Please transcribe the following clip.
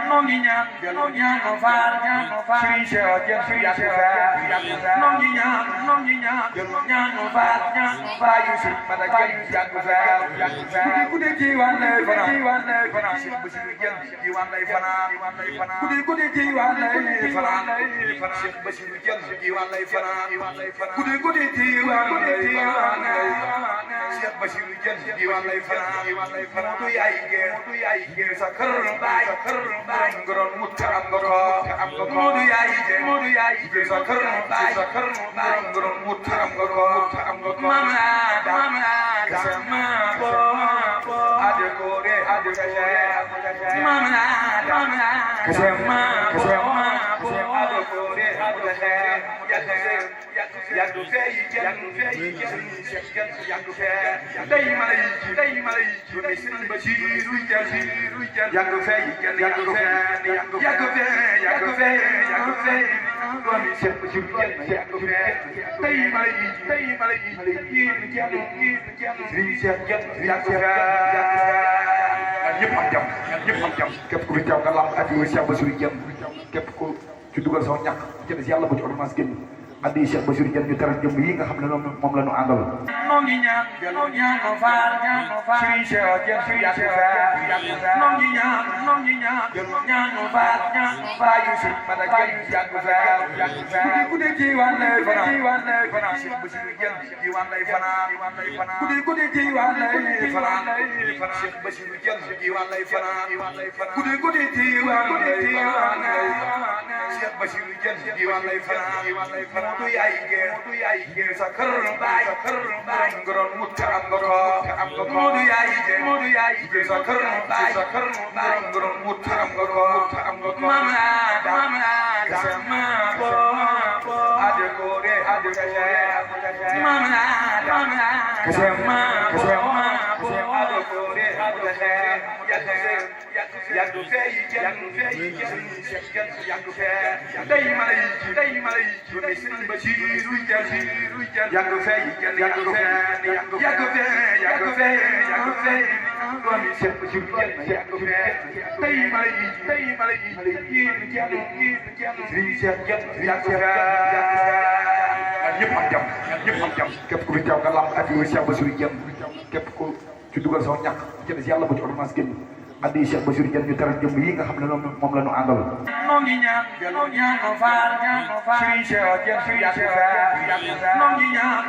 noo ngi ñaan ñaanu faal Serigne Cheikh Diène fi yàgg fa noo ngi ñaan ñaanu faal baayu Serigne Mada Diène yàgg fa guddi ji wàlle fanaan Cheikh Bassirou Diène ji wàlle fanaan guddi ji wàlle fanaan Cheikh Bassirou Diène ji wàlle fanaan guddi ji wàlle Cheikh Bassirou Diène ji wàlle fanaan du yaay géer sa kër baay ngoroon wut am nga ko du yaay géer sa kër baay ngoroon wut am nga ko mama kasama bo ade kore mama kasama bo ade kore yàgg fee day malay doomi Serigne Bassirou Diène yàgg fee doomi Cheikh Bassirou Diène yàgg fee day malay Serigne Cheikh Diène yàgg fee ñëpp am jàmm képp ku fi teew nga lamb ak Cheikh Bassirou Diène képp ku ci dugal sama ñàkk jënd si yàlla bu ci ordonnance génn andi Cheikh Bassirou Diène ñu teral jëm yi nga xam ne moom la ñu àndal. noo ngi ñaan faal Serigne Cheikh Diène fi yàgg fa noo ngi ñaan faal baayu Serigne Mada Diène yàgg fa guddi ji wàlle fanaan Cheikh Bassirou Diène ji wàlle fanaan guddi ji wàlle fanaan Cheikh Bassirou Diène ji wàlle fanaan guddi ji wàlle Cheikh Bassirou Diène ji wàlle fanaan du yaay géer sa kër baay ngoroon wut am nga ko du yaay géer sa kër baay ngoroon wut am nga ko mama kasama bo ade kore mama kasama bo ade kore yàgg fee day malay doomi Serigne Bassirou Diène yàgg fee doomi Cheikh Bassirou Diène yàgg fee day malay Serigne Cheikh Diène yàgg fee ñëpp am jàmm képp ku fi teew nga lamb ak Cheikh Bassirou Diène képp ku ci dugal sama ñàkk jënd si yàlla bu ci ordonnance génn andi Cheikh Bassirou Diène ñu teral jëm yi nga xam ne moom la ñu àndal. noo ngi ñaan faal Serigne Cheikh Diène fi yàgg fa noo ngi ñaan